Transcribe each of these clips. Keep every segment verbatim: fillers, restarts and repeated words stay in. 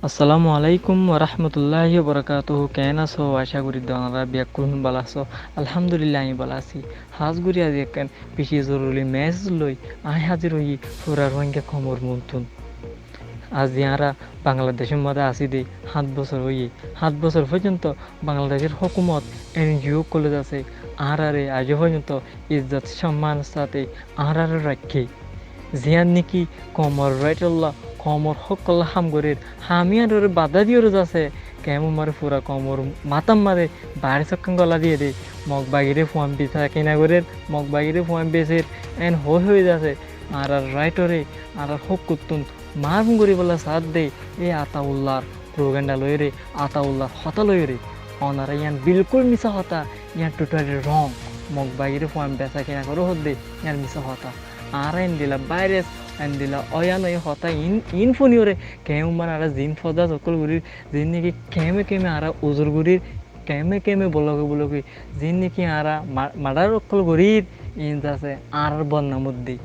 Assalamu alaikum warahmatulláhi wabarakátuhu. Keén asó? Acá gorí de onará beggún bála asó. Alhamdulillah, añí bála así. Hás gorí aijja ekkán beci zoruri message loi añí házir óiyi fura Rohingya koumor muúntu. Aijja añára Bangladecór mazé así de háñt bosór óiye. Háñt bosór foijjonto Bangladecór hókumot, N G O ókkole zasé añáráre aijjó foijjonto izzot sommanor sáte añáráre raikké. Ziyán néki koumor right olla, koumor hók olla ham gorér, ham yíanore badá diyóre zasé, keén ummare fura koumor matár mazé bairas ekkán gola diyé dé, Mog bagiré fuain besá kina gorér, Mog bagiré fuain besér, eén hoói hoói zasé, añárar right ore, añárar hókottún marum goríbolla saádde, e Ataullar propaganda loiyóre, Ataullar hotá loiyóre. Onará yían bilkúl misá hotá, yían totally wrong. Mog bagiré fuain besá kina goró hoódde, yían misá hotá. Añára endilla bairas, endilla óiyan óiye hotá iín, iín fúniyoré, keén ummar añára ziín fosad ókkol gorír, ziín néki keéme keéme añára uzur gorír, keéme keéme boloke boloke, ziín néki añára ma-, murder ókkol gorír, iín zasé añárar bodnam ódde.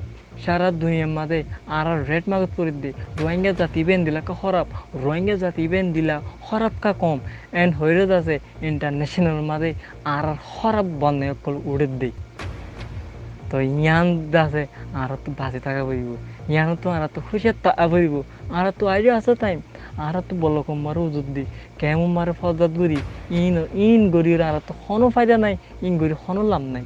Sára duniyar mazé añárar red mark foredde. Rohingya zati ibá endilla hóraf, Rohingya zati ibá endilla hóraf ká koum. Eén hoiyóre zasé international mazé añárar hóraf bodnam ókkol uçédde. Toi yían zasé añáráttu basi táka foribó. Yíanottu añáráttu húciyar táka foribó. Añáráttu aijjó asé time. Añáráttu boloke ummare uzur di, keén ummare fosad gorí, iín, iín goríyoré añáráttu honó faida nái, iín gorí honó laf nái.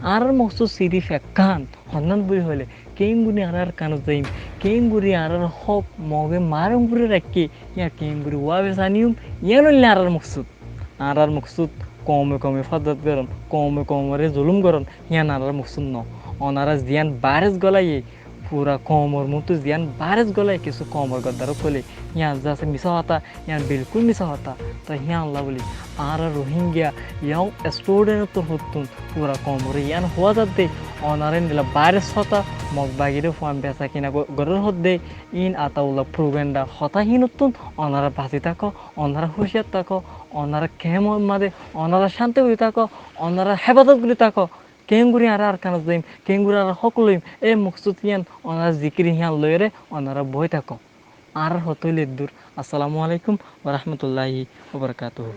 Añárar moksud sirif ekkán, honnán buli hoilé, keéngorí añára Arkanot zaiyum, keéngorí añárar hók Moge marum gorí raikké, yían keéngorí wafes aniyum, yían óilde añárar moksud. Añárar moksud koume koume fosad goron, koume koumoré zulum goron, yían añárar moksud noó. Onará ziyán bairas golaiyé, fura koumor muúntu ziyán bairas golaiyé kessú koumor goddar ókkole, yían zasé misá hotá, yían bilkúl misá hotá. Toi yíanolla buli añára Rohingya young student or torfóttun fura koumoré yían hoó zadde, onará endilla bairas hotá, Mog bagiré fuain besá kina go-, gorér hoódde, iín Ataullar propaganda hotá híinottún onará basi táko, onará húciyar táko, onará keémor mazé onará cánti gorí táko, onará héfazot gorí táko. Keéngorí añára Arkanot zaiyum, keéngorí añára hók loiyum, e moksud yían onará zikir yían loiyóre onará boói táko. Añárar hotá óilde eddúr. Assalamu alaikum warahmatulláhi wabarakátuhu.